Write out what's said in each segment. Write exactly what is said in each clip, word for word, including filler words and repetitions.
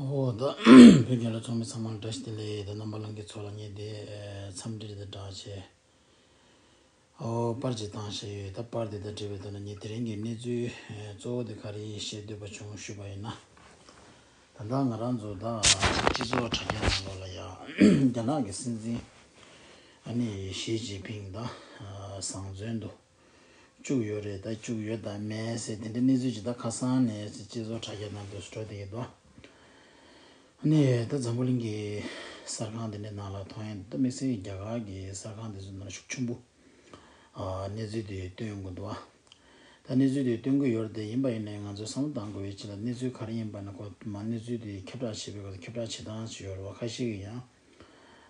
ཨོ་ད་བོད་རྒྱལ་ལོ་ཚོགས་མི་ཚང་མ་ལ་བཀྲ་ཤིས་བདེ་ལེགས། ད་རྣམ་པ་ལྷན་རྒྱས་ཚོ་ལ་ངས་དེ་འཚམས་འདྲི་དང་སྦྲགས་བྱས། ཨོ་པར་ཅིག་བཏང་བཞག་ཡོད། ད་པར་དེ་དང་འབྲེལ་བའི་ཐོག་ནས་ངས་དེ་རིང་གི་གནས་ཚུལ་གཙོ་བོ་དེ་ག་རེ་བཤད་འདོད་པ་བྱུང་ཞུས་པ་ཡིན་ན། ད་ལྟ་ང་རང་ཚོ་ད་སྤྱི་ཚོགས་དྲ་རྒྱ་ནང་ལོགས་ལ་ཡང་རྒྱ་ནག་གི་སྲིད་འཛིན་ཨ་ནི་ཞི་ཅིན་ཕིང་དང་བཟང་བཙོན་དུ་བཅུག་ཡོད་རེད། ད་བཅུག་ཡོད་དམ་མེད་ཟེར་དེ་འདྲའི་གནས་ཚུལ་ཅིག་ད་ཁ་སང་ནས་སྤྱི་ཚོགས་དྲ་རྒྱ་ནང་དུ་འགྲོ་བསྡད་ཀྱི་འདུག་ཨ་ནི་ད་འཛམ་བུ་གླིང་གི་གསར་ཁང་དེ་འདྲའི་ནང་ལ་མཐོང་ཡ་ད་དམིགས་བསལ་རྒྱ་གར་གྱི་གསར་ཁང་དེ་ཚོའི་ནང་ཤུགས་ཆེན་པོ་ཨ་གནས་ཚུལ་དེ་སྟོན་ཡོང་གི་འདུག་ད་གནས་ཚུལ་དེ་སྟོན་གྱི་ཡོད་རེད་དེ། ཡིན་པ་ཡིན་ནའི་ང་ཚོས་བསམ་བློ་གཏང་དགོས་པའི་ཆེད་ལ་གནས་ཚུལ་ག་རེ་ཡིན་པ་ན་ཁོ་མ་གནས་ཚུལ་དེ་ཁྱབ་བསྒྲགས་བྱེད་པའི་སྐབས་སུ་ཁྱབ་བསྒྲགས་བྱེད་སྟངས་ཤིག་ཡོད་རེད་བ། ཁ་ཤས་ཀྱིས་ཡང་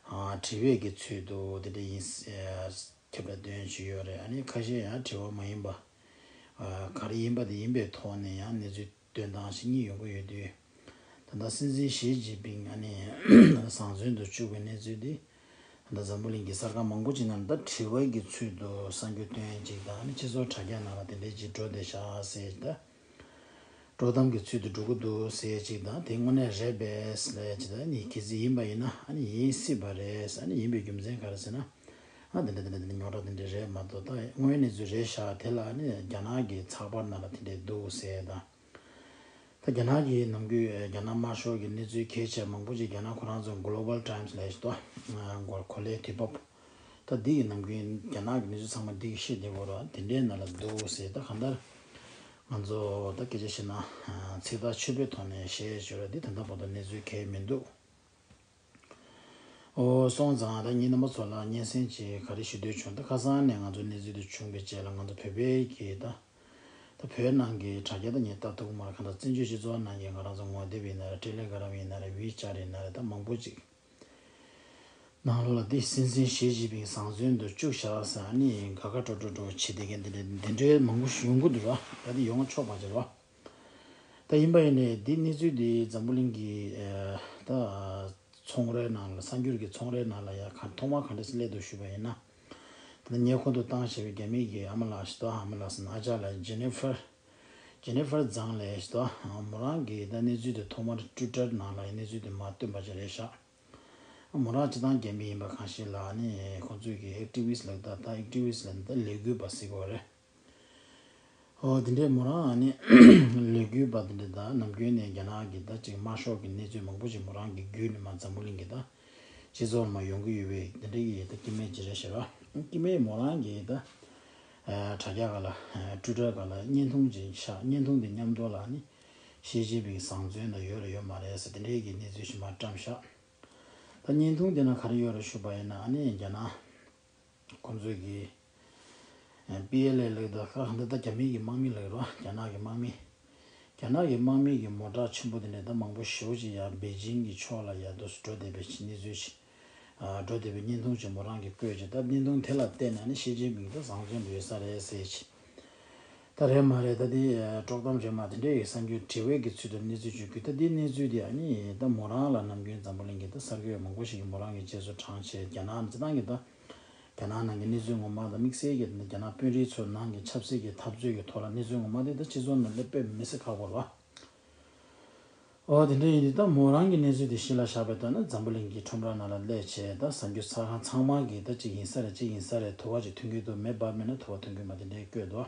ཨ་དྲི་བའི་གི་ཚུལ་དུ་དེ་འདྲ་ཡིན་ཨ་ཁྱབ་བསྒྲགས་སྟོན་བཞིན་ཡོད་རེད། ཨ་ནི་ཁ་ཤས་ཡང་དྲི་བ་མ་ཡིན་པ་ཨ་ག་རེ་ཡིན་པ་དེ་ཡིན་པའི་ཐོག་ནས་ཡང་གནས་ཚུལ་སྟོན་སྟངས་ཤིག་གཉིས་ཡོང་གི་ཡོད་དུས། ད་ལྟ་སྲིད་འཛིན་ཞི་ཅིན་ཕིང་ཨ་ནི་བཟང་བཙོན་དུ་བཅུག་པའི་གནས་ཚུལ་འདི་ད་ལྟ་འཛམ་བུ་གླིང་གི་གསར་ཁང་མང་པོ་ཅིག་ནང་ད་དྲི་བ་གི་ཚུལ་དུ་གསར་འགྱུར་སྟོན་ཅིག་དང་ཨ་ནི་སྤྱི་ཚོགས་དྲ་རྒྱ་ནང་ལ་དེ་འདྲའི་ཅིག་འགྲོ་བསྡད་ཤག་ཟེར། ད་དཀྲོག་གཏམ་གྱི་ཚུལ་དུ་འགྲོ་གི་འདུག་ཟེར་ཅིག་དང་དེ་དངོས་གནས་རེད་པས་ལབ་ཅིག་ད་ཨ་ནི་གལ་སྲིད་ཡིན་པ་ཡིན་ན་ཨ་ནི་ཡིན་སྲིད་པ་རེད། ཨ་ནི་ཡིན་པའི་རྒྱུ་མཚན་ག་རེ་ཟེར་ན། ཨ་དེ་འདྲ་དེ་འདྲ་དེ་འདྲ་རྙོག་དྲ་དེ་འདྲ་རེད་མ་གཏོགས་ད་དངོས་གནས་ཚུལ་རེད་ཤག་དེ་ལ་ཨ་ནི་རྒྱ་ནག་གི་ཚགས་པར་ནང་ལ་དེ་འདྲ་འདུག་ཟེར་དང་། ད་རྒྱ་ནག་གི་ནམ་རྒྱུན་རྒྱ་ནག་དམར་ཤོག་གི་གནས་ཚུལ་གལ་ཆེ་མང་པོ་ཅིག་རྒྱ་ནག་ཁོ་རང་ཚོ་Global Times་ལབ་ཞིག་འདུག་གོ་ལའི་དུས་བབ། ད་འདི་ཡི་ནམ་རྒྱུན་རྒྱ་ནག་གི་གནས་ཚུལ་ཚང་མ་འདི་གི་ཤེས་བདེ་གོ་ར་དེ་འདྲའི་ནང་ལ་འདུག་ཟེར། ད་གང་ལྟར་ང་ཚོ་ད་སྐད་ཆ་བཤད་ན་ཚིག་ཐག་ཆོད་པོའི་ཐོག་ནས་བཤད་ཞོར་འདི་ད་ལྟ་བར་དུ་གནས་ཚུལ་གལ་མི་འདུག་ཨོ་སོང་ཙང་ད་ངེད་རྣམ་པ་ཚོ་ལ་སྙན་སེང་ཅིག་ག་རེ་ཞུ་འདོད་བྱུང་། ད་ཁ་སང་ནས་ང་ཚོ་གནས་ཚུལ་དེ་བྱུང་བའི་རྗེས་ལ་ང་ཚོ་བོད་པའི་གི་ད་ད་བོད་ནང་གི་དྲ་རྒྱ་ད་ངས་ལྟ་ཐུབ་མ་རེད། གང་ལྟར་བཙན་བྱོལ་སྤྱི་ཚོགས་ནང་གི་ང་རང་ཚོ་ངོ་དེབ་ཡིན་ན་རེད། ཊེ་ལེ་གྷ་རམ་ཡིན་ན་རེད། ཝི་ཅེཊ་ཡིན་ན་རེད། ད་མང་པོ་ཅིག་ནང་ལོགས་ལ་དེ་སྲིད་འཛིན་ཞི་ཅིན་ཕིང་བཟང་བཙོན་དུ་བཅུག་བཞག་ཟེར་ཨ་ནི་དགའ་དགའ་སྤྲོ་སྤྲོ་སྤྲོ་བྱེད་བསྡད་མཁན་དེ་འདྲ་དེ་འདྲའི་མང་པོ་ཞིག་ཡོང་གི་འདུག་ར། ད་དེ་ཡོང་ཆོག་པ་ཅིག་རེད་བ། ད་ཡིན་པ་ཡིན་ནའི་འདི་གནས་ཚུལ་འདི་འཛམ་བུ་གླིང་གི་ཨ་ད་ཚོང་རའི་ནང་ལ་གསར་འགྱུར་གྱི་ཚོང་རའི་ནང་ལ་ཡ་ག་ཐོག་མ་ག་འདྲ་སླེབས་འདུག་ཞུས་པ་ཡིན་ན། ད་ངས་མཁོ་འདོན་བཏང་བྱས་པའི་རྒྱ་མི་གི་ཨ་མ་ལགས་ཤིག་ཏུ་ཨ་མ་ལགས་ཟེར་ན་ཨ་ཅག་ལགས་ཇེ་ནི་ཧྥར་ཇེ་ནི་ཧྥར་ཛང་ལགས་ཤིག་ཏུ་མོ་རང་གིས་ད་གནས་ཚུལ་དེ་ཐོག་མར་ཊུ་ཊར་ནང་ལ་གནས་ཚུལ་དེ་མར་བཏོན་པ་ཅིག་རེད་ཤག་མོ་རང་སྤྱིར་བཏང་རྒྱ་མི་ཡིན་པ་གང་ཞིག་ལ་ནི་ཁོང་ཚོས་ཀྱི་ཨེག་ཊི་བི་སི་ལབ་ད་ད་ཨེག་ཊི་བི་སི་ལབ་ད་ལས་འགུལ་པ་ཟེར་དགོས་རེད། ཨོ་དེ་འདྲའི་མོ་རང་ནི་ལས་འགུལ་པ་དེ་འདྲ་དང་ནམ་རྒྱུན་ནས་རྒྱ་ནག་གི་ད་ཅིག་དམར་ཤོག་གི་གནས་ཚུལ་མང་པོ་ཞིག་མོ་རང་གི་བརྒྱུད་ནས་མར་འཛམ་བུ་གླིང་གི་ད་སྤྱི་ཚོགས་ལ་མར་ཡོང་གི་ཡོད་པའི་དེ་འདྲ་གི་ད་སྐྱེ་དམན་ཅིག་རེད་ཤག་ར། སྐྱེ་དམན་མོ་རང་གི་ད་དྲ་རྒྱ་སྒང་ལ་ཊུ་ཊར་སྒང་ལ་བརྙན་ཐུང་ཅིག་བཞག་བརྙན་ཐུང་དེ་མཉམ་དུ་ལ་ནི་ཞི་ཅིན་ཕིང་བཟང་བཙོན་ན་ཡོད་རེད་ཡོད་མ་རེད་ཟེར་དེ་འདྲའི་གི་གནས་ཚུལ་ཞིག་མར་བཀྲམ་ཤག་ད་བརྙན་ཐུང་དེ་ན་ག་རེ་ཡོད་རེད་ཞུས་པ་ཡིན་ན་ཨ་ནི་རྒྱ་ནག་ཁོང་ཚོས་ཀྱི་པི་ཨེལ་ཨེ་ལབ་ད་ཁ་འདི་ད་རྒྱ་མིའི་གི་དམག་མི་ལབ་རོ། རྒྱ་ནག་གི་དམག་མི། རྒྱ་ནག་གི་དམག་མི་གི་མོ་ཊ་ཆེན་པོ་དེ་འདྲ་ད་མང་པོ་ཞེ་པོ་ཅིག་ཡར་པེ་ཅིང་གི་ཕྱོགས་ལ་ཡར་འདུག་སེ་འགྲོ་བསྡད་པའི་གནས་ཚུལ་ཅིག་ཨ་འགྲོ་བསྡད་པའི་བརྙན་ཐུང་ཅིག་མོ་རང་གིས་བཀོད་ཅིག་ད་བརྙན་ཐུང་དེ་ལ་བལྟས་ན་ནི་ཞི་ཅིན་ཕིང་ད་བཟང་བཙོན་དུ་ཡོད་ས་རེད་ཟེར་ཅིག་ད་རེད་མ་རེད་ད་དེ་དཀྲོག་གཏམ་རེད་མ་དེ་འདྲའི་གསར་འགྱུར་དྲི་བའི་གི་ཚུལ་དུ་གནས་ཚུལ་བརྗོད་རྒྱུ་ད་དེ་གནས་ཚུལ་དེ་ཨ་ནི་ད་མོ་རང་ལ་ནམ་རྒྱུན་འཛམ་བུ་གླིང་གི་ད་གསར་འགོད་མང་པོ་ཞིག་གིས་མོ་རང་གི་རྗེས་སུ་འབྲངས་བྱས་རྒྱ་ནག་ནི་སྤྱིར་བཏང་གི་ད། རྒྱ་ནག་ནང་གི་གནས་ཚུལ་ངོ་མ་དང་དམིགས་བསལ་གྱི་རྒྱ་ནག་དཔོན་རིགས་ཚོའི་ནང་གི་ཆབ་སྲིད་ཀྱི་འཐབ་རྩོད་ཀྱི་ཐོག་ལ་གནས་ཚུལ་ངོ་མ་དེ་ད་སྤྱི་ཚོགས་ནང་སླེབས་དཔེ་མི་སྲིད་ཁག་པོ་རེད་བ། ཨོ་དེ་འདྲ་ཡིན་དུས་ད་མོ་རང་གི་གནས་ཚུལ་དེ་གཞི་ལ་བཞག་པའི་ཐོག་ནས་འཛམ་བུ་གླིང་གི་ཁྲོམ་ར་ནང་ལ་སླེབས་བྱས་ད་གསར་འགྱུར་གསར་ཁང་ཚང་མ་གིས་ད་གཅིག་ཡིན་ས་རེད་གཅིག་ཡིན་ས་རེད་དུ་བ་ཅིག་ཐོན་གྱི་འདུག་མེ་འབར་མེད་ན་དུ་བ་ཐོན་གྱི་མ་དེ་འདྲའི་བཀོད་འདུག་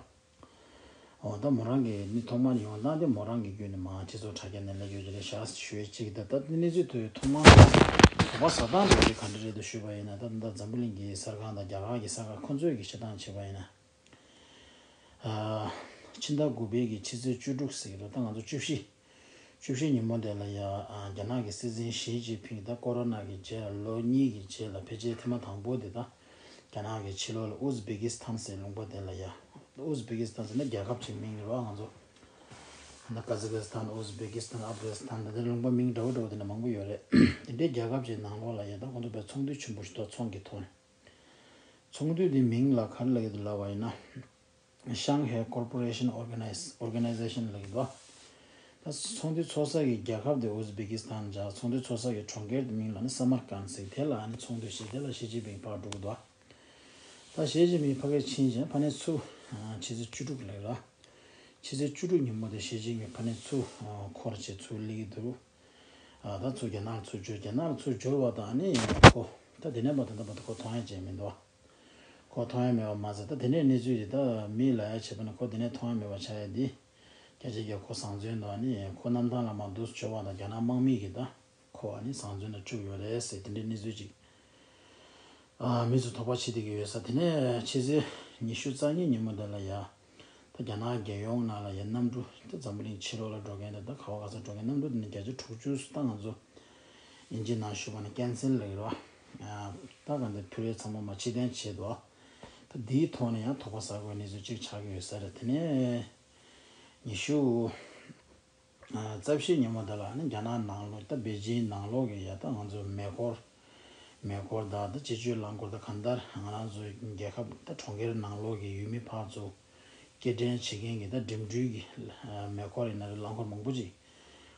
ཨོ་ད་མོ་རང་གི་ནི་ཐོག་མར་ཡོང་སྟངས་དེ་མོ་རང་གི་བརྒྱུད་ནས་མར་སྤྱི་ཚོགས་དྲ་རྒྱ་ནས་སླེབས་ཡོད་ཀྱི་རེད་ཤག་ཞུ་ཡས་གཅིག་ད་ད་གནས་ཚུལ་དེ་ཐོག་མར་དོགས་པ་ཟ་སྟངས་དེ་ག་འདྲ་རེད་འདུག་ཞུས་པ་ཡིན་ན་ད་ད་འཛམ་བུ་གླིང་གི་གསར་ཁང་དང་རྒྱ་གར་གྱི་གསར་ཁང་ཁོ་ཚོས་ཀྱི་བཤད་སྟངས་བྱས་པ་ཡིན་ན། ཨ་ཕྱི་ཟླ་དགུ་པའི་གི་ཕྱི་ཚེས་བཅུ་དྲུག་ཟེར་གྱི་རེད་ད་ང་ཚོ་བཅུ་བཞི། བཅུ་བཞི་ཉིན་མོ་དེ་ལ་ཡ་ཨ་རྒྱ་ནག་གི་སྲིད་འཛིན་ཞི་ཅིན་ཕིང་ད་ཀོ་རོ་ན་གི་རྗེས་ལ་ལོ་གཉིས་ཀྱི་རྗེས་ལ་ཕལ་ཆེར་ཐེངས་མ་དང་པོ་དེ་ད་རྒྱ་ནག་གི་ཕྱི་ལོགས་ལ་ཨུ་ཛི་བེ་ཀི་སི་ཐན་ཟེར་ལུང་པ་དེ་ལ་ཡ། ཨུ་ཛི་བེ་ཀི་སི་ཐན་ཟེར་ན་རྒྱལ་ཁབ་ཅིག་མིང་རེད་བ་ང་ཚོ། ད་ཀ་ཛི་ཀི་སི་ཐན་ཨུ་ཛི་བེ་ཀི་སི་ཐན་ཨབ་གྷ་ནི་སི་ཐན་ད་ལྟ་ལུང་པ་མིང་འདྲ་བོ་འདྲ་བོ་དེ་འདྲ་མང་པོ་ཡོད་རེད། དེ་འདྲའི་རྒྱལ་ཁབ་ཅིག་ནང་ལོགས་ལ་ཡ་ད་ཁོང་ཚོ་དཔེ་ཚོགས་འདུ་ཆེན་པོ་ཞིག་འདུག་ཚོང་གི་ཐོག་ནས། ཚོགས་འདུ་དེ་མིང་ལ་ག་རེ་ལབ་ཀྱི་འདུག་ལབ་པ་ཡིན་ན། Shanghai Cooperation Organize- Organization ལབ་ཀྱི་འདུག་ད་ཚོགས་འདུ་ཚོགས་ས་གི་རྒྱལ་ཁབ་དེ་ཨུ་ཛི་བེ་ཀི་སི་ཐན་བྱས། ཚོགས་འདུ་ཚོགས་ས་གི་གྲོང་ཁྱེར་དེ་མིང་ལ་ནི་ས་མར་ཀན་ཟེར། དེ་ལ་ནི་ཚོགས་འདུ་བྱས། དེ་ལ་ཞི་ཅིན་ཕིང་ཕར་འགྲོ་གི་འདུག་ད་ཞི་ཅིན་ཕིང་ཕ་གིར་ཕྱིན་བྱས་ཕ་ནས་ཚུར་ཕྱི་ཚེས་བཅུ་དྲུག་ལབ་ར། ཕྱི་ཚེས་བཅུ་དྲུག་ཉིན་མོ་དེ་ཞི་ཅིན་ཕིང་ཕ་ནས་ཚུར་འཁོར་བྱས་ཚུར་སླེབས་ཀྱི་འདུག་ཨ་ད་ཚུར་རྒྱ་ནག་ལ་ཚུར་འབྱོར། རྒྱ་ནག་ལ་ཚུར་འབྱོར་བ་དང་ཨ་ནི་ཁོ་ད་དེ་ནས་མ་ད་ད་བར་དུ་ཁོ་མཐོང་ཡ་ཅིག་མི་འདུག་ཁོ་མཐོང་ཡ་མེད་པ་མ་ཟད། ད་དེ་འདྲའི་གནས་ཚུལ་དེ་ད་མི་ལ་ཡ་བྱས་པ་ན་ཁོ་དེ་ནས་མཐོང་ཡ་མེད་པ་ཆགས་ཡ་འདི་སྐད་ཆ་རྒྱག་ཁོ་བཟང་བཙོན་དང་ཨ་ནི་ཁོ་གནམ་ཐང་ལ་མར་འདུག་སེ་འབྱོར་བ་དང་རྒྱ་ནག་དམག་མི་གིས་ད་ཁོ་ཨ་ནི་བཟང་བཙོན་དུ་བཅུག་ཡོད་རེད་ཟེར་དེ་འདྲའི་གནས་ཚུལ་ཅིག་ཨ་མི་ཚོ་དོགས་པ་བྱེད་བསྡད་ཀྱི་ཡོད་ས། དེ་ནས་ཕྱི་ཚེས་ཉི་ཤུ་རྩ་གཉིས་ཉིན་མོ་འདི་ལ་ཡ། ད་རྒྱ་ནག་རྒྱལ་ཡོངས་ནང་ལ་ཡ་གནམ་གྲུ་ད་འཛམ་བུ་གླིང་ཕྱི་ལོགས་ལ་འགྲོ་མཁན་དེ་ད་ག་བ་ག་ས་འགྲོ་མཁན་གནམ་གྲུ་དེ་ནི་བརྒྱ་ཆ་དྲུག་ཅུ་ད་ང་ཚོ་དབྱིན་ཇི་ནང་ཞུ་བ་ནི་ཀན་སེལ་ལབ་ཀྱི་རེད་བ། ད་ག་འདི་ཕུ་རེ་ཚང་མ་མ་ཕྱིར་འཐེན་བྱས་འདུག་ད་འདིའི་ཐོག་ནས་ཡང་དོགས་པ་ཟ་དགོས་གནས་ཚུལ་གཅིག་ཆགས་ཀྱི་ཡོད་ས་རེད། དེ་ནས་ཉི་ཤུ་རྩ་བཞི་ཉིན་མོ་དེ་ལ་ནི་རྒྱ་ནག་ནང་ལོགས་ད་པེ་ཅིང་ནང་ལོགས་ཀྱི་ཡ་ད་ང་ཚོ་མེ་འཁོར། མེ་འཁོར་དང་ད་སྤྱི་སྤྱོད་རླངས་འཁོར་ད་གང་ལྟར་ང་རང་ཚོ་རྒྱལ་ཁབ་ད་གྲོང་ཁྱེར་ནང་ལོགས་ཀྱི་ཡུལ་མི་ཕར་ཚུར་སྐྱེལ་འདྲེན་བྱེད་མཁན་གྱི་ད་འགྲིམ་འགྲུལ་གྱི་མེ་འཁོར་ཡིན་ན་རེད། རླངས་འཁོར་མང་པོ་ཅིག་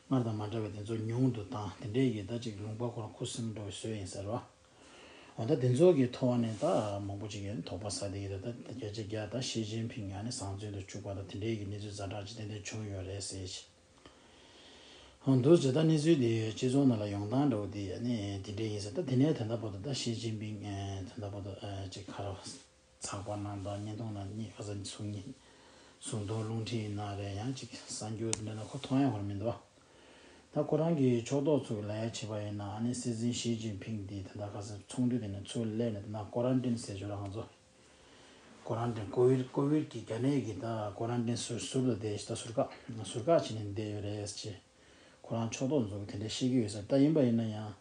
སྔར་དང་མ་འདྲ་བའི་དེ་ཚོ་ཉུང་དུ་བཏང་། དེ་འདྲའི་གི་ད་ཅིག་ལུང་པ་ཁོ་རང་ཁུ་སིམ་འགྲོ་བའི་བཟོ་ཡིན་ཟེར་བ། འོ་ད་དེ་ཚོ་གི་ཐོག་ནས་ད་མང་པོ་ཅིག་གིས་དོགས་པ་ཟ་བསྡད་ཀྱི་འདུག་ད་ད་བརྒྱ་ཆ་བརྒྱ་ད་ཞི་ཅིན་ཕིང་ཡང་ནི་བཟང་བཙོན་དུ་བཅུག་པ་ད་དེ་འདྲའི་གི་གནས་ཚུལ་ཛ་དྲག་ཅིག་ཏན་ཏན་བྱུང་ཡོད་རེད་ཟེར། འོ་འདུག་ཅེས་ད་གནས་ཚུལ་དེ་སྤྱི་ཚོགས་ནང་ལ་ཡོང་སྟངས་འདྲ་བོ་དེ་ནི་དེ་འདྲ་ཡིན་ཟེར། ད་དེ་ནས་ད་ལྟ་བར་དུ་ད་ཞི་ཅིན་ཕིང་ཨེ་ད་ལྟ་བར་དུ་ཨེ་ཅིག་ཁ་ར་ཚགས་པར་ནང་དང་བརྙན་ཐུང་ནང་གཉིས་ཁ་སང་གསུང་གཉིས་གསུང་དོན་རླུང་འཕྲིན་ཡིན་ན་རེད། ཡང་ཅིག་གསར་འགྱུར་དེ་འདྲ་ན་ཁོ་མཐོང་ཡ་ཁོ་རང་མི་འདུག་ད་ཁོ་རང་གི་ཕྱོགས་གཏོགས་ཚོ་གི་ལ་ཡ་བྱས་པ་ཡིན་ན་ཨ་ནི་སྲིད་འཛིན་ཞི་ཅིན་ཕིང་དེ་ད་ལྟ་ཁ་སང་ཚོགས་འདུ་དེ་ནས་ཚུར་སླེབས་ནས་ད་ལྟ་ཀོ་རན་ཊིན་ཟེར་ཆོག་ར་ང་ཚོ། ཀོ་རན་ཊིན་ཀོ་ཝིཌ་ཀོ་ཝིཌ་ཀྱི་རྒྱ་ནད་ཀྱི་ད་ཀོ་རན་ཊིན་ཟུར་ཟུར་དུ་བསྡད་ཤག་ད་ཟུར་བཀག་ཟུར་བཀག་བྱས་ནས་བསྡད་ཡོད་རེད་ཅེས་ཁོ་རང་ཕྱོགས་གཏོགས་ཚོ་གིས་དེ་འདྲ་བཤད་ཀྱི་ཡོད་ས་རེད། ད་ཡིན་པ་ཡིན་ན་ཡང་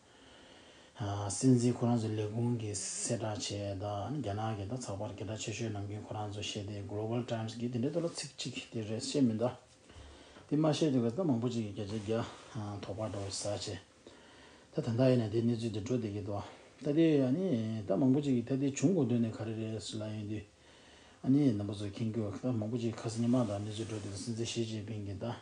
ཨ་སྲིད་འཛིན་ཁོ་རང་ཚོའི་ལས་ཁུངས་ཀྱིས་གསལ་བསྒྲགས་བྱས། ད་རྒྱ་ནག་གི་ད་ཚགས་པར་སྐད་གྲགས་ཆེ་ཤོས་ནམ་རྒྱུན་ཁོ་རང་ཚོ་བཤད་དེ་Global Times་གིས་དེ་འདྲའི་ཐོག་ལ་ཚིག་གཅིག་དེ་རེད་བཤད་མི་འདུག་དེ་མ་བཤད་དུས་ད་མང་པོ་ཅིག་གིས་བརྒྱ་ཆ་བརྒྱ་དོགས་པ་འདྲ་བོ་ཟ་བྱས། ད་ད་ལྟ་ཡིན་ན་དེ་གནས་ཚུལ་དེ་འགྲོ་བསྡད་ཀྱི་འདུག་ད་དེ་ཨ་ནི་ད་མང་པོ་ཅིག་གིས་ད་དེ་བྱུང་དགོས་དོན་ནི་ག་རེ་རེད་ཟེར་ལབ་ཡོང་དུས། ཨ་ནི་རྣམ་པ་ཚོ་མཁྱེན་གྱི་ཡོད། ད་མང་པོ་ཅིག་ཁ་སང་ཉི་མ་དང་གནས་ཚུལ་འགྲོ་བསྡད་དུས་སྲིད་འཛིན་ཞི་ཅིན་ཕིང་གིས་ད་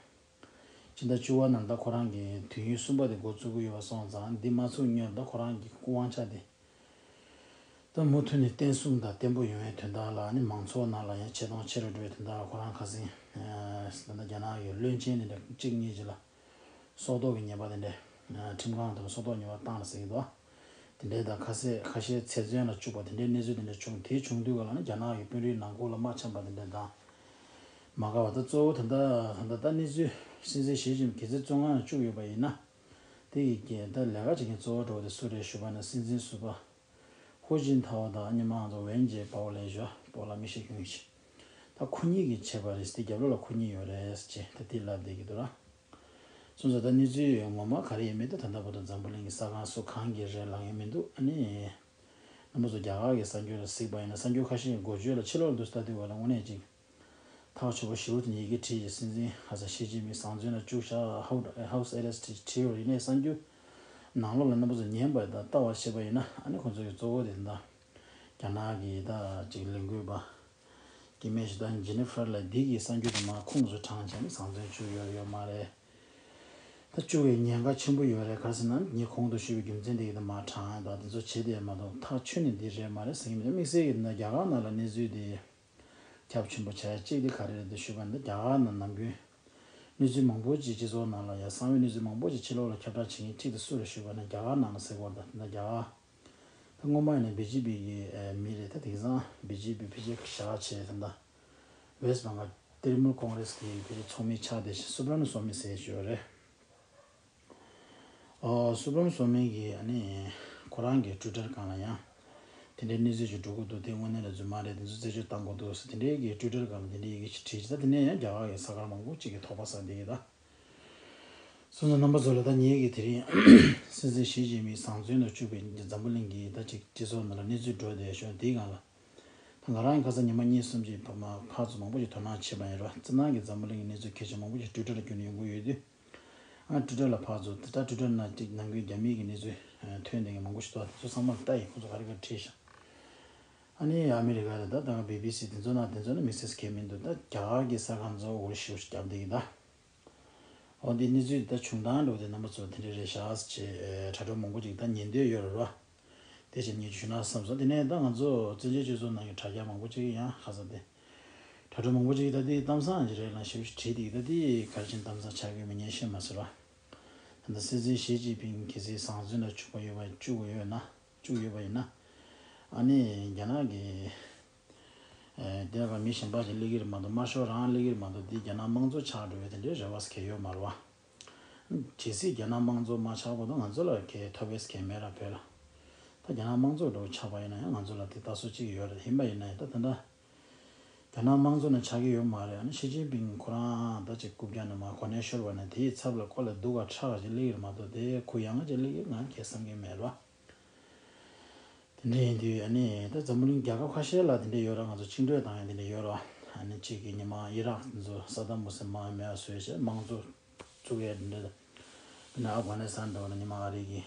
ཕྱི་ཟླ་བཅུ་པ་ནང་ད་ཁོ་རང་གི་དུས་ཡུན་གསུམ་པ་དེ་འགོ་བཙུགས་ཀྱི་ཡོད་པ་སོང་ཙང་འདི་མ་ཚུགས་སྔོན་ད་ཁོ་རང་གི་སྐུ་དབང་ཆ་དེ་ད་མུ་མཐུད་ནས་བརྟན་སྲུང་དང་བརྟན་པོ་ཡོང་བའི་དོན་དག་ལ་ནི་མང་ཚོགས་ནང་ལ་ཡང་ཆེ་མཐོང་ཆེ་རུ་འགྲོ་བའི་དོན་དག་ལ་ཁོ་རང་ཁ་སང་ད་ལྟ་རྒྱ་ནག་གི་བློན་ཆེན་དེ་འདྲ་གཅིག་གཉིས་ཅིག་ལ་སྲོག་ཐོག་གི་ཉེས་པ་དེ་འདྲ་ཁྲིམས་ཁང་དུ་སྲོག་ཐོག་ཉེས་པ་བཏང་ལ་ཟེར་གྱི་འདུག་དེ་འདྲའི་དང་ཁ་ཤས་ཁ་ཤས་ཚེ་བཙོན་ལ་བཅུག་པ་དེ་འདྲའི་གནས་ཚུལ་དེ་འདྲ་བྱུང་། དེ་བྱུང་དུས་ག་ལ་ནི་རྒྱ་ནག་གི་དཔོན་རིགས་ནང་ཁུལ་ལ་དམག་འཆམ་པ་དེ་འདྲ་དང་མ་དགའ་བ། ད་གཙོ་བོ་ད་ལྟ་ད་ལྟ་གནས་ཚུལ་སྲིད་འཛིན་ཞི་ཅིན་ཕིང་གི་ཚེ་བཙོན་ཁང་ལ་བཅུག་ཡོད་པ་ཡིན་ན། དེ་ཡི་རྐྱེན་ད་ལས་ཀ་བྱེད་མཁན་གཙོ་བོ་འགྲོ་བ་དེ་སུ་རེད་ཞུས་པ་ན་སྲིད་འཛིན་ཟུར་པ་ཧུའུ་ཅིན་ཐའོ་དང་ཉི་མ་ང་ཚོ་ཝེན་ཇེ་པའོ་ལབ་ཤག་པའོ་ལ་མི་ཤེས་ཁུངས་ཤིག་ད་ཁོ་གཉིས་ཀྱིས་བྱས་པ་རེད། དེ་རྒྱབ་ལོགས་ལ་ཁོ་གཉིས་ཡོད་རེད་ཅེས་ད་དེ་ལབ་བསྡད་ཀྱི་འདུག་ར། སོང་ཙང་ད་གནས་ཚུལ་ངོ་མ་ག་རེ་ཡིན་མིན་ད་ད་ལྟ་བར་དུ་འཛམ་བུ་གླིང་གི་ས་ཁང་སུ་གང་གིས་རེད་ལབ་མཁན་མི་འདུག་ཨ་ནི་རྣམ་པ་ཚོ་རྒྱ་གར་གྱི་གསར་འགྱུར་ལ་གཟིགས་པ་ཡིན་ན་གསར་འགྱུར་ཁ་ཤས་ཀྱི་འགོ་བརྗོད་ལ་ཕྱི་ལོགས་ལ་འདུག་ལྟ་དུས་བར་ལ་དངོས་གནས་ཅིག་ཐག་ཆོད་པོ་ཞེ་པོ་དེ་ཡི་གེ་བྲིས་ཀྱི་སྲིད་འཛིན་ཧ་ས་ཞི་ཅིན་ཕིང་བཟང་བཙོན་ལ་བཅུག་ཤག་ཧའུ་ཧའུ་སི་ཨེ་རེ་སི་ཊི་བྲིས་ཡོད་རེད། ཡིན་ནའི་གསར་འགྱུར་ནང་ལོགས་ལ་རྣམ་པ་ཚོ་ཉན་པ་དང་ལྟ་བ་བྱས་པ་ཡིན་ན་ཨ་ནི་ཁོང་ཚོ་གི་གཙོ་བོ་དེ་ད་རྒྱ་ནག་གི་ད་ཅིག་ལས་འགུལ་པ་སྐྱེ་དམན་ཞིག་ད་ཇེ་ནི་ཧྥར་ལ་འདི་གི་གསར་འགྱུར་དེ་མར་ཁུངས་སུ་དྲངས་བྱས་ནས་བཟང་བཙོན་བཅུག་ཡོད་ཡོད་མ་རེད། ད་བཅུག་པའི་ཉེན་ཁ་ཆེན་པོ་ཡོད་རེད། ག་རེ་ཟེར་ན་ངས་གོང་དུ་ཞུས་པའི་རྒྱུ་མཚན་དེ་གི་ད་མར་དྲངས་ཡ་ད་དེ་ཚོ་བྱེད་དེ་མ་གཏོགས་ཐག་ཆོད་ནས་འདི་རེད་མ་རེད་ཟེར་གྱི་མི་འདུག་དམིགས་བསལ་གྱི་ད་རྒྱ་གར་ནང་ལ་གནས་ཚུལ་དེ་ཁྱབ་ཆེན་པོ་བྱས་གཅིག་དེ་ག་རེ་རེད་འདུག་ཞུས་པ་ན་ད་རྒྱ་གར་ནང་ནམ་རྒྱུན་གནས་ཚུལ་མང་པོ་ཅིག་སྤྱི་ཚོགས་ནང་ལ་ཡ་གསང་བའི་གནས་ཚུལ་མང་པོ་ཅིག་ཕྱི་ལོགས་ལ་ཁྱབ་བསྒྲགས་བྱེད་མཁན་གཅིག་དེ་སུ་རེད་ཞུས་པ་ན་རྒྱ་གར་ནང་ལ་ཟེར་གྱི་ཡོད་རེད། ད་ད་རྒྱ་གར་ད་སྔོན་མ་ཡིན་ན་བི་ཇེ་པི་གི་མི་རེད། ད་དེང་སང་བི་ཇེ་པི་ཕལ་ཆེར་བཞག་བྱས་ད་ད་ཝེ་སི་བྷང་ག་ཏིར་མུལ་ཀོང་རེ་སི་གི་ཕལ་ཆེར་ཚོགས་མི་ཆགས་བསྡད་ཤག་སུབ་ར་མ་སོ་མི་ཟེར་ཞིག་ཡོད་རེད། ཨོ་སུབ་ར་མ་སོ་མི་གིས་ཨ་ནི་ཁོ་རང་གི་ཊུའི་ཊར་སྒང་ལ་ཡང་དེ་འདྲའི་གནས་ཚུལ་ཞིག་འགྲོ་གི་འདུག་དེ་དངོས་གནས་ལ་རྫུན་མ་རེད། དེ་ཚོ་རྩད་གཅོད་གཏང་དགོས་འདུག་ཟེར་དེ་འདྲའི་གི་ཊུའི་ཊར་སྒང་ལ་དེ་འདྲའི་ཡི་གེ་ཞིག་བྲིས་ཤག་ད་དེ་ནས་ཡང་རྒྱ་གར་གི་གསར་ཁང་མང་པོ་ཅིག་གིས་དོགས་པ་ཟ་བསྡད་ཀྱི་ད། སོང་ཙང་རྣམ་པ་ཚོ་ལ་ད་ངེད་ཀྱིས་དེ་རིང་སྲིད་འཛིན་ཞི་ཅིན་ཕིང་བཟང་བཙོན་དུ་བཅུག་པའི་འཛམ་བུ་གླིང་གི་ད་ཅིག་སྤྱི་ཚོགས་ནང་ལ་གནས་ཚུལ་འགྲོ་བསྡད་ཤག་དེའི་སྒང་ལ་ད་ང་རང་ཡང་ཁ་སང་ཉི་མ་གཉིས་གསུམ་ཅིག་ཕ་མ་ཕར་ཚུར་མང་པོ་ཞིག་དོ་སྣང་བྱས་པ་ཡིན་ར། སྤྱིར་བཏང་གི་འཛམ་བུ་གླིང་གི་གནས་ཚུལ་གལ་ཆེན་མང་པོ་ཞིག་ཊུའི་ཊར་ལ་བརྒྱུད་ནས་ཡོང་གི་ཡོད་དུས། ང་ཊུའི་ཊར་ལ་ཕར་ཚུར་ད་ཊུའི་ཊར་ནང་ཅིག་ནམ་རྒྱུན་རྒྱ་མི་གི་གནས་ཚུལ་ཐོན་བསྡད་མཁན་མང་པོ་ཞིག་འདུག་དེ་ཚོ་ཚང་མ་ལ་ལྟ་ཡིན། ཁོ་ཚོ་ག་རེ་ག་རེ་བྲིས་ཤག་ཨ་ནི་ཨ་མི་རི་ཀ་རེད། ད་ད་བི་བི་སི་དེ་ཚོ་ནང་དེ་ཚོ་ནི་དམིགས་བསལ་གང་མི་འདུག་ད་རྒྱ་གར་གྱི་གསར་ཁང་ཚོ་འུར་ཞེ་པོ་ཞིག་བརྒྱབ་བསྡད་ཀྱི་ད། འོ་འདི་གནས་ཚུལ་ད་བྱུང་སྟངས་འདྲ་བོ་དེ་རྣམ་པ་ཚོ་དེ་འདྲ་རེད་ཤག་ཅེས་དྲ་གྲོགས་མང་པོ་ཅིག་ད་ཉན་འདོད་ཡོད་རེད་ར། དེ་བཞིན་ངས་ཞུ་ན་བསམ་སོང་། དེ་ནས་ད་ང་ཚོ་བཙན་བྱོལ་སྤྱི་ཚོགས་ནང་གི་དྲ་རྒྱ་མང་པོ་ཅིག་ཡང་ཧ་ས་དེ་དྲ་གྲོགས་མང་པོ་ཅིག་ད་དེ་གཏམ་བཟང་ཅིག་རེད་ལ་ཞེ་པོ་ཞིག་བྲིས་འདུག་ད་དེ་ག་རེ་བྱས་ནས་གཏམ་བཟང་ཆགས་ཀྱི་མིན་ངས་ཤེས་མ་སོང་ར། ད་སྲིད་འཛིན་ཞི་ཅིན་ཕིང་གལ་སྲིད་བཟང་བཙོན་ལ་བཅུག་པ་ཡོད་པ་བཅུག་ཡོད་ན་བཅུག་ཡོད་པ་ཡིན་ན། ཨ་ནི་རྒྱ་ནག་གི་ཨ་དེ་ལ་མི་གཞན་པ་ཞིག་སླེབས་ཀྱི་རེད་མ་གཏོགས། དམར་ཤོག་རང་སླེབས་ཀྱི་རེད་མ་གཏོགས། འདི་རྒྱ་ནག་དམངས་གཙོ་ཆགས་འགྲོ་བའི་དེ་འདྲའི་རེ་བ་གང་ཡང་ཡོད་མ་རེད་བ། ཇི་སྲིད་རྒྱ་ནག་དམངས་གཙོ་མ་ཆགས་བར་དུ་ང་ཚོ་ལ་གང་ཡང་ཐོབ་ཡས་གང་ཡང་མེད་ར། བོད་ལ་ད་རྒྱ་ནག་དམངས་གཙོ་འདྲ་བོ་ཆགས་པ་ཡིན་ན་ཡང་ང་ཚོ་ལ་དེ་ལྟ་སྲོལ་གཅིག་ཡོད་རེད། ཡིན་པ་ཡིན་ན་ཡང་ད་ད་ལྟ་རྒྱ་ནག་དམངས་གཙོ་ནང་ཆགས་ཀྱི་ཡོད་མ་རེད། ཨ་ནི་ཞི་ཅིན་ཕིང་ཁོ་རང་ད་ཅིག་རྐུབ་བཀྱག་ནས་མར་གོ་གནས་ཤོར་བ་ནས་དེའི་ཚབ་ལ་ཁོ་ལ་སྡུག་ག་ཁྲག་ག་ཅིག་སླེབས་ཀྱི་རེད་མ་གཏོགས། དེ་ཁོ་ཡང་ཅིག་སླེབས་ཀྱི་ང་གང་ཡང་བསམ་གྱི་མེད་ར། དེ་འདྲ་ཡིན་དུས་ཨ་ནི་ད་འཛམ་བུ་གླིང་རྒྱལ་ཁབ་ཁ་ཤས་ལ་དེ་འདྲ་ཡོད་ར། ང་ཚོ་བཅིངས་འགྲོལ་བཏང་ཡ་དེ་འདྲ་ཡོད་ར། ཨ་ནི་གཅིག་གི་ཉི་མ་ཨི་རག་དེ་ཚོ་སད་དམ་ཧུ་སེན་མར་མེད་པ་བཟོས་བྱས་དམངས་གཙོ་བཙུགས་ཡ་དེ་འདྲ། དེ་ནས་ཨབ་གྷ་ནི་སི་ཐན་འདྲ་བོ་ལ་ཉི་མ་ཨ་རི་གི་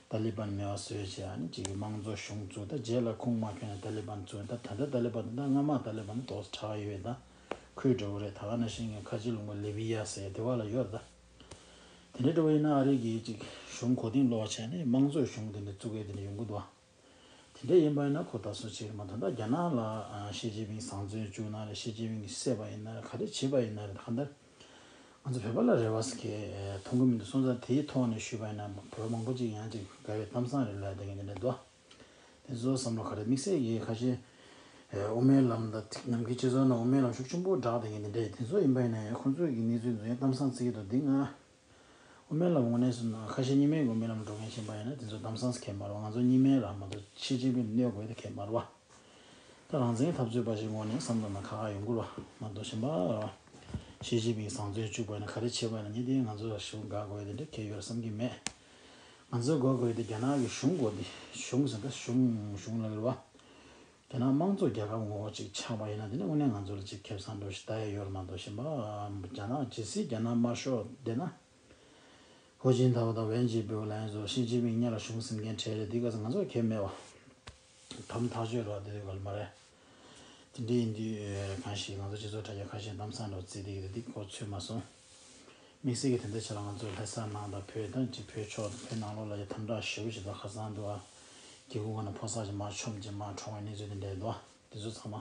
ཏཱ་ལི་བན་མེད་པ་བཟོས་བྱས། ཨ་ནི་གཅིག་གི་དམངས་གཙོ་གཞུང་བཙུགས། ད་རྗེས་ལ་ཁུངས་མ་འཁྱོལ་ནས་ཏཱ་ལི་བན་བཙུགས། ད་ད་ལྟ་ཏཱ་ལི་བན་དེ་ད་སྔ་མ་ཏཱ་ལི་བན་དེ་ཏོག་ཙམ་གྲགས་ཡོད་ད། ཁོའི་འདྲ་བོ་རེད། ད་ག་ནང་བཞིན་གྱི་ཁ་ཆེ་ལུང་པ་ལི་བི་ཡ་ཟེར་དེ་བ་ལ་ཡོད་ད། དེ་འདྲའི་འདྲ་བོ་ཡིན་ན་ཨ་རི་གི་ཅིག་གཞུང་གོ་རྟིང་སློག་བྱས་ནས་དམངས་གཙོའི་གཞུང་དེ་འདྲ་བཙུགས་ཡས་དེ་འདྲ་ཡོང་གི་འདུག་བ། དེ་འདྲ་ཡིན་པ་ཡིན་ན་ཁོ་ད་སུ་ཅིག་རེད་མ་གཏོགས། ད་རྒྱ་ནག་ལ་ཨ་ཞི་ཅིན་ཕིང་བཟང་བཙོན་བཅུག་ན་རེད། ཞི་ཅིན་ཕིང་གིས་བསད་པ་ཡིན་ན་རེད། ག་རེ་བྱས་པ་ཡིན་ན་རེད། གང་ལྟར་ང་ཚོ་བོད་པ་ལ་རེ་བ་ཟེར་མཁན་མཐོང་གི་མི་འདུག་སོང་ཙང་དེའི་ཐོག་ནས་ཞུས་པ་ཡིན་ན་བོད་པ་མང་པོ་ཅིག་ཡང་ཅིག་དགའ་བའི་གཏམ་བཟང་རེད་ལབ་དེ་གི་འདི་འདྲ་འདུག་དེ་ཚོ་བསམ་བློ་ག་རེ། དམིགས་བསལ་གྱིས་ཁ་ཤས་ཨེ་དབུ་མའི་ལམ་དང་ནམ་རྒྱུན་སྤྱི་ཚོགས་ནང་དབུ་མའི་ལམ་ཤུགས་ཆེན་པོ་བསྒྲགས་བསྡད་མཁན་དེ་འདྲ་དེ་ཚོ་ཡིན་པ་ཡིན་ན་ཡང་ཁོང་ཚོས་ཀྱི་གནས་ཚུལ་འདི་ཚོ་ཡང་གཏམ་བཟང་བརྩི་གི་འདུག་འདི་ང་དབུ་མའི་ལམ་དངོས་གནས་སུ་ན་ཁ་ཤས་གཉིས་སྨན་གྱི་དབུ་མའི་ལམ་འགྲོ་མཁན་ཞིག་ཡིན་པ་ཡིན་ན་དེ་ཚོ་གཏམ་བཟང་ཟེར་མཁན་མ་རེད་བ། ང་ཚོ་གཉིས་སྨན་ལ་མ་གཏོགས་ཕྱི་ཕྱི་པའི་གནོད་དགོས་དེ་མཁན་མ་རེད་བ། ད་རང་བཙན་འཐབ་རྩོད་པ་ཞིག་ངོས་ནས་བསམ་བློ་ན་ཁག་ཁག་ཡོང་གི་རེད་བ། མ་གཏོགས་གཞན་པ་ཞི་ཅིན་ཕིང་བཟང་བཙོན་བཅུག་པ་ཡིན་ན་ག་རེ་བྱས་པ་ཡིན་ན་ངས་དེ་ང་ཚོ་ཞེ་པོ་དགའ་དགོས་དེ་འདྲ་གང་ཡང་ཡོད་རེད་བསམ་གྱི་མེད། ང་ཚོའི་དགོས་དགོས་དེ་རྒྱ་ནག་གི་གཞུང་དགོས་དེ། གཞུང་ཟེར་ད་གཞུང་གཞུང་ལ་རེད་བ། རྒྱ་ནག་དམངས་གཙོ་རྒྱལ་ཁབ་ངོ་བོ་ཅིག་ཆགས་པ་ཡིན་ན་དེ་ནི་དངོས་གནས་ང་ཚོ་ལ་ཅིག་ཁེ་བཟང་འདྲ་ཞིག་ལྟ་ཡ་ཡོད་རེད་མ་གཏོགས། གཞན་པ་རྒྱ་ནག་ཇི་སྲིད་རྒྱ་ནག་དམར་ཤོག་བསྡད་ན། ཧུའུ་ཅིན་ཐའོ་དང་ཝེན་ཇི་པའོ་ལན་ཚོ་ཞི་ཅིན་ཕིང་སྔོན་ལ་གཞུང་ཟིན་མཁན་གྲས་རེད། དེ་ག་ས་ང་ཚོ་གལ་མེད་བ། དམ་ཐག་ཆོད་རེད་བ། དེ་དུས་ག་ལ་མ་རེད། དེ་འདྲ་ཡིན་དུས་གང་ཞིག་ང་ཚོ་སྤྱི་ཚོགས་དྲ་རྒྱ་ཁ་ཤས་གཏམ་བཟང་འདྲ་བོ་བརྩིས་བསྡད་ཀྱི་རེད། འདི་གོ་ཚོད་མ་སོང་། དམིགས་བསལ་གྱི་དེ་འདྲ་ཆ་ལ་ང་ཚོ་ལྷ་ས་ནང་དང་བོད་དང་གཅིག་བོད་ཕྱོགས་དང་བོད་ནང་ལོགས་ལ་ཡ་དམ་དྲག་ཞེ་པོ་ཞིག་དང་ཁ་སང་འདུག་ཨ། སྐྱེ་དགུ་ག་ན་ཕོ་གསར་ཞིག་མར་མཆོངས་བྱས་མར་གྲོངས་པའི་གནས་ཚུལ་དེ་འདྲ་འདུག་ཨ། དེ་ཚོ་ཚང་མ་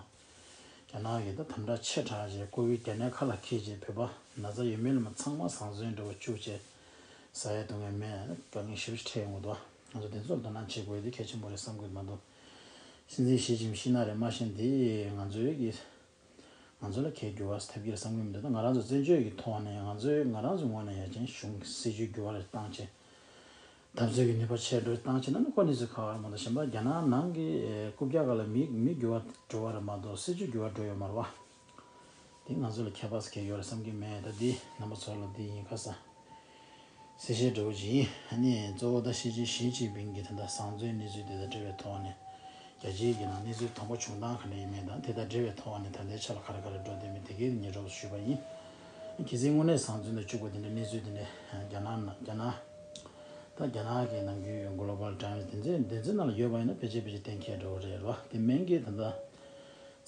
རྒྱ་ནག་གིས་ད་དམ་དྲག་ཆེ་དྲགས་བྱས་ཀོ་བིད་རྒྱ་ནག་ཁ་ལ་འཁྱེར་བྱས་བོད་པ་ན་ཚ་ཡོད་མེད་ལ་མ་ཚང་མ་བཟང་བཙོན་འདྲ་བོ་བཅུག་བྱས་ཟ་ཡ་འཐུང་ཡ་མེད། དཀའ་ངལ་ཞེ་པོ་ཞིག་འཕྲད་ཡོང་གི་འདུག་ཨ། ང་ཚོ་དེ་ཚོར་དོ་སྣང་བྱེད་དགོས་དེ་གལ་ཆེན་པོ་རེད་བསམ་གྱི་མ་འདུག་སྲིད་འཛིན་ཞི་ཅིན་ཕིང་ཤི་ན་རེད་མ་ཤི་ན་དེ་ང་ཚོའི་གི་ང་ཚོ་ལ་གའི་འགྱུར་བ་ཐེབས་ཀྱི་རེད་བསམ་གྱི་མི་འདུག་ད་ང་རང་ཚོ་བཙན་བྱོལ་གྱི་ཐོག་ནས་ང་ཚོའི་ང་རང་ཚོའི་ངོས་ནས་ཡ་ཅིན་གཞུང་སྲིད་བྱུས་འགྱུར་བ་རེ་བཏང་བྱས། འཐབ་རྩོད་ཀྱི་ནུས་པ་ཆེ་འགྲོ་བཏང་བྱས་ན་ནི་ཁོ་གནས་ཚུལ་ཁག་ཁག་རེད་མ་གཏོགས། གཞན་པ་རྒྱ་ནག་ནང་གི་རྐུབ་བཀྱག་སྒང་ལ་མི་མི་འགྱུར་བ་འགྲོ་བ་རེད་མ་གཏོགས་སྲིད་བྱུས་འགྱུར་བ་འགྲོ་ཡོད་མ་རེད་བ། དེ་ང་ཚོ་ལ་ཁྱད་པར་གང་ཡང་ཡོད་རེད་བསམ་གྱི་མེད། ད་འདི་རྣམ་པ་ཚོ་ལ་འདི་ཡིན་ཁ་སང་གསལ་བཤད་འདྲ་བོ་ཅིག་ཡིན། ཨ་ནི་གཙོ་བོ་ད་ཞི་ཅིན་ཞི་ཅིན་ཕིང་གི་ད་ལྟ་བཟང་བཙོན་གནས་ཚུལ་དེ་དང་འབྲེལ་བའི་ཐོག་ནས་རྒྱལ་སྤྱིའི་གི་ནང་གནས་ཚུལ་དང་པོ་བྱུང་སྟངས་ག་འདྲ་ཡིན་མིན་དང་དེ་དང་འབྲེལ་བའི་ཐོག་ནས་ད་ལྟའི་ཆ་ལ་ག་རེ་ག་རེ་འགྲོ་བསྡད་མིན་དེ་གའི་ཉེ་གྲོགས་སུ་ཞུས་པ་ཡིན། གལ་སྲིད་དངོས་གནས་བཟང་བཙོན་དུ་བཅུག་པ་དེ་འདྲ་གནས་ཚུལ་དེ་འདྲ་རྒྱ་ནག་ནང་རྒྱ་ནག་ད་རྒྱ་ནག་གི་ནམ་རྒྱུན་གློ་བལ་ཊའེམ་སི་དེ་ཚོའི་དེ་ཚོའི་ནང་ལ་ཡོད་པ་ཡིན་ན་ཕལ་ཆེར་ཕལ་ཆེར་གཏན་འཁེལ་འགྲོ་གི་རེད་བ། དེ་མིན་གྱི་ད་ལྟ་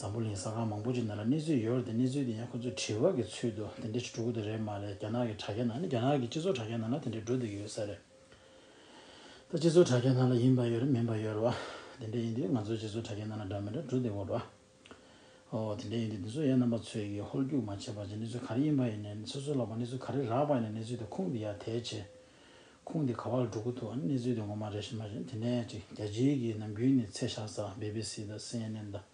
འཛམ་བུ་གླིང་ས་ཁག་མང་པོ་ཅིག་ནང་ལ་གནས་ཚུལ་ཡོད་རེད་དེ། གནས་ཚུལ་དེ་ཡང་ཁོ་ཚོས་དྲི་བ་གི་ཚུལ་དུ་དེ་འདྲ་ཞིག་འགྲོ་གི་འདུག་རེད་མ་རེད། རྒྱ་ནག་གི་དྲ་རྒྱ་ནང་ནི་རྒྱ་ནག་གི་སྤྱི་ཚོགས་དྲ་རྒྱ་ནང་ལ་དེ་འདྲ་འགྲོ་བསྡད་ཀྱི་ཡོད་ས་རེད། ད་སྤྱི་ཚོགས་དྲ་རྒྱ་ནང་ལ་ཡིན་པ་ཡོད་རེད་མིན་པ་ཡོད་རེད་བ། དེ་འདྲ་ཡིན་དུས་ང་ཚོའི་སྤྱི་ཚོགས་དྲ་རྒྱ་ནང་ལ་འདྲ་མི་འདྲ་འགྲོ་བསྡད་ཡོད་རེད་བ། ཨོ་དེ་འདྲ་ཡིན་དུས་འདི་ཚོ་ཡང་རྣམ་པ་ཚོས་ཀྱིས་ཧོལ་རྒྱུགས་མ་བྱས་པ་བྱས་གནས་ཚུལ་ག་རེ་ཡིན་པ་ཡིན་ནའི་སོ་སོ་ལ་བ་གནས་ཚུལ་ག་རེ་རག་པ་ཡིན་ན་གནས་ཚུལ་དེ་ཁུངས་དེ་ཡར་དེད་བྱས། ཁུངས་དེ་ག་བར་འགྲོ་གི་འདུག་ཨ་ནི་གནས་ཚུལ་དེ་ངོ་མ་རེད་ཤག་མ་རེད་དེ་ནས་ཅིག་རྒྱལ་སྤྱིའི་གི་ནམ་རྒྱུན་ནས་ཚད་བཞག་ས་བི་བི་སི་དང་སི་ཨེན་ཨེན་དང་།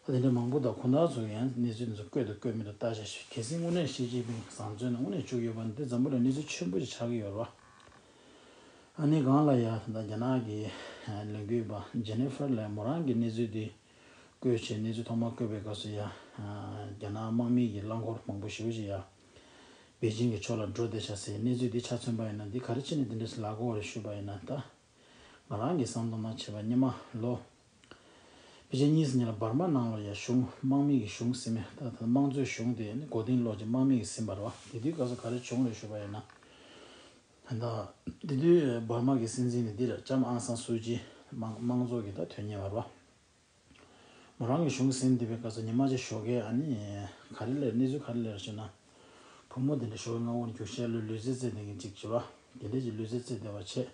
ད་དེ་འདྲ་མང་པོ་དང་ཁོང་རྣམ་ཚོ་ཡང་གནས་ཚུལ་འདི་ཚོ་བཀོད་དང་བཀོད་མེད་དུ་ལྟ་བྱ་ཞིག་གལ་སྲིད་དངོས་གནས་ཞི་ཅིན་ཕིང་བཟང་བཙོན་ནང་དངོས་གནས་བཅུག་ཡོད་པ་ནི་དེ་འཛམ་བུ་གླིང་གནས་ཚུལ་ཆེན་པོ་ཞིག་ཆགས་ཀྱི་ཡོད་རེད་བ། ཨ་ནི་གང་ལ་ཡ་ད་རྒྱ་ནག་གི་ལས་འགུལ་བ་ཇེ་ནི་ཧྥར་ལ་མོ་རང་གི་གནས་ཚུལ་འདི་བཀོད་བྱས། གནས་ཚུལ་ཐོག་མར་བཀོད་པའི་སྐབས་སུ་ཡ་རྒྱ་ནག་དམག་མི་གི་རླངས་འཁོར་མང་པོ་ཞེ་པོ་ཞིག་ཡ་པེ་ཅིང་གི་ཕྱོགས་ལ་འགྲོ་བསྡད་ཤག་ཟེར་གནས་ཚུལ་འདི་ཆ་མཚོན་པ་ཡིན་ན་འདི་ག་རེ་བྱས་ནས་འདི་འདྲ་ཞིག་ལབ་དགོས་རེད་ཞུས་པ་ཡིན་ན། ད་ང་རང་གི་བསམ་བློ་ནང་བྱས་པ་སྔོན་མ་ལོ་ཕལ་ཆེར་གཉིས་ཟིན་ལ་འབར་མ་ནང་ལ་ཡ་གཞུང་དམག་མི་གི་གཞུང་ཟིན་མེད་ད་ད་དམངས་གཙོའི་གཞུང་དེ་ནི་མགོ་རྟིང་སློག་ཅིག་དམག་མི་གིས་ཟིན་པ་རེད་བ། དེ་དུས་སྐབས་སུ་ག་རེ་བྱུང་རེད་ཞུས་པ་ཡིན་ན། ད་ལྟ་དེ་དུས་འབར་མ་གི་སྲིད་འཛིན་ནི་འདི་རེད། ལྕམ་ཨང་སང་སུའུ་ཅི་དམངས་དམངས་གཙོ་གི་ད་དོན་གཉེར་བ་རེད་བ། མོ་རང་གི་གཞུང་ཟིན་བསྡད་པའི་སྐབས་སུ་ཉི་མ་གཅིག་ཞོགས་ཀས་ཨ་ནི་ག་རེ་སླེབས་གནས་ཚུལ་ག་རེ་སླེབས་ཞུས་ན། བུ་མོ་དེ་འདྲ་ཞོགས་ཀས་སྔ་པོ་ནས་རྒྱུག་ཤར་ལ་ལུས་རྩལ་རྩེད་མཁན་གཅིག་བྱས་པ། དེ་འདྲ་ཅིག་ལུས་རྩལ་རྩེད་བསྡད་པ་བྱས།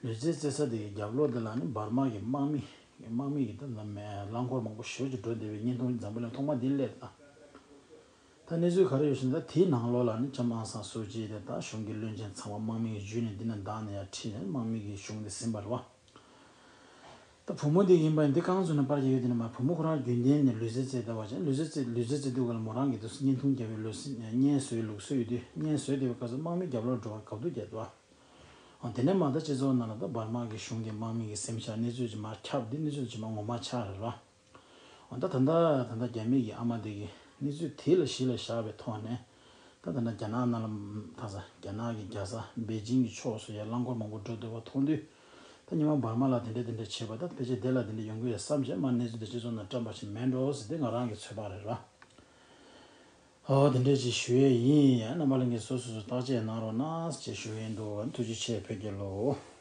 ལུས་རྩལ་རྩེད་ས་དེ་གི་རྒྱབ་ལོགས་དེ་ལ་ནི་འབར་མ་གི་དམག་མི་དམག་མི་གི་ད་ལམ་རླངས་འཁོར་མང་པོ་ཞེ་པོ་ཅིག་འགྲོ་བསྡད་པའི་བརྙན་ཐུང་འཛམ་བུ་གླིང་ཐོག་མ་འདི་སླེབས་ད། ད་གནས་ཚུལ་ག་རེ་ཡོད་ཟེར་ན། ད་དེའི་ནང་ལོགས་ལ་ནི་ལྕམ་ཨང་སང་སུའུ་ཅི་དེ་དང་གཞུང་གི་བློན་ཆེན་ཚང་མ་དམག་མི་གིས་འཇུས་ནས་འདི་ན་བདག་ནི་ཡར་ཁྲིད་ནས་དམག་མི་གིས་གཞུང་དེ་ཟིན་པ་རེད་བ། ད་བུ་མོ་དེ་ཡིན་པ་ཡིན། འདི་རྐང་བཙུགས་ནས་པར་རྒྱག་ཡོད། དེ་ནི་མ་བུ་མོ་ཁོ་རང་རྒྱུན་ལྡན་ནས་ལུས་རྩལ་རྩེད་བསྡད་པ་ཅན། ལུས་རྩལ་རྩེད་ལུས་རྩལ་རྩེད་དུས་སྐབས་ལ་མོ་རང་གིས་དུ་བརྙན་ཐུང་རྒྱབ་པའི་ལུས་རྩལ་བརྙན་བཟོས་ལུགས་སྲོལ་ཡོད་དུས། བརྙན་བཟོས་དེ་བའི་སྐབས་སུ་དམག་མི་རྒྱབ་ལོགས་འགྲོ་བར་གབ་ཏུ་བརྒྱབ་འདུག་བ། འོ་དེ་ནས་མ་ད་སྤྱི་ཚོགས་ནང་ལ་ད་འབར་མ་གི་གཞུང་གིས་དམག་མི་གི་སེམས་ཤར་གནས་ཚུལ་ཅིག་མར་ཁྱབ། འདི་གནས་ཚུལ་ཅིག་མར་ངོ་མ་ཆགས་རེད་བ། འོ་ད་ད་ལྟ་ད་ལྟ་རྒྱ་མི་གི་ཨ་མ་དེ་གི་གནས་ཚུལ་དེ་ལ་གཞི་ལ་བཞག་པའི་ཐོག་ནས། ད་ད་ལྟ་རྒྱ་ནག་ནང་ལ་ད་ས་རྒྱ་ནག་གི་རྒྱལ་ས་པེ་ཅིང་གི་ཕྱོགས་སུ་ཡར་རླངས་འཁོར་མང་པོ་འགྲོ་འདུག་པ་མཐོང་དུས། ད་ཉི་མ་འབར་མ་ལ་དེ་འདྲ་དེ་འདྲ་བྱས་པ། ད་ཕལ་ཆེར་དེ་ལ་དེ་འདྲ་ཡོང་གི་ཡོད་བསམ་བྱས། མ་གནས་ཚུལ་དེ་སྤྱི་ཚོགས་ནང་བཀྲམ་པ་ཞིག་མེད་འགྲོ་ཟེར་དེ་ང་རང་གི་ཚོད་དཔག་རེད་བ། ཨོ་དེ་འདྲ་ཅིག་ཞུ་ཡས་ཡིན། ཡང་རྣམ་པ་ལྷན་རྒྱས་སོ་སོ་སོ་བརྟག་དཔྱད་གནང་རོགས་གནང་ཞེས་ཞུ་ཡས་འདུག་ཐུགས་རྗེ་ཆེ། བོད་རྒྱལ་ལོ།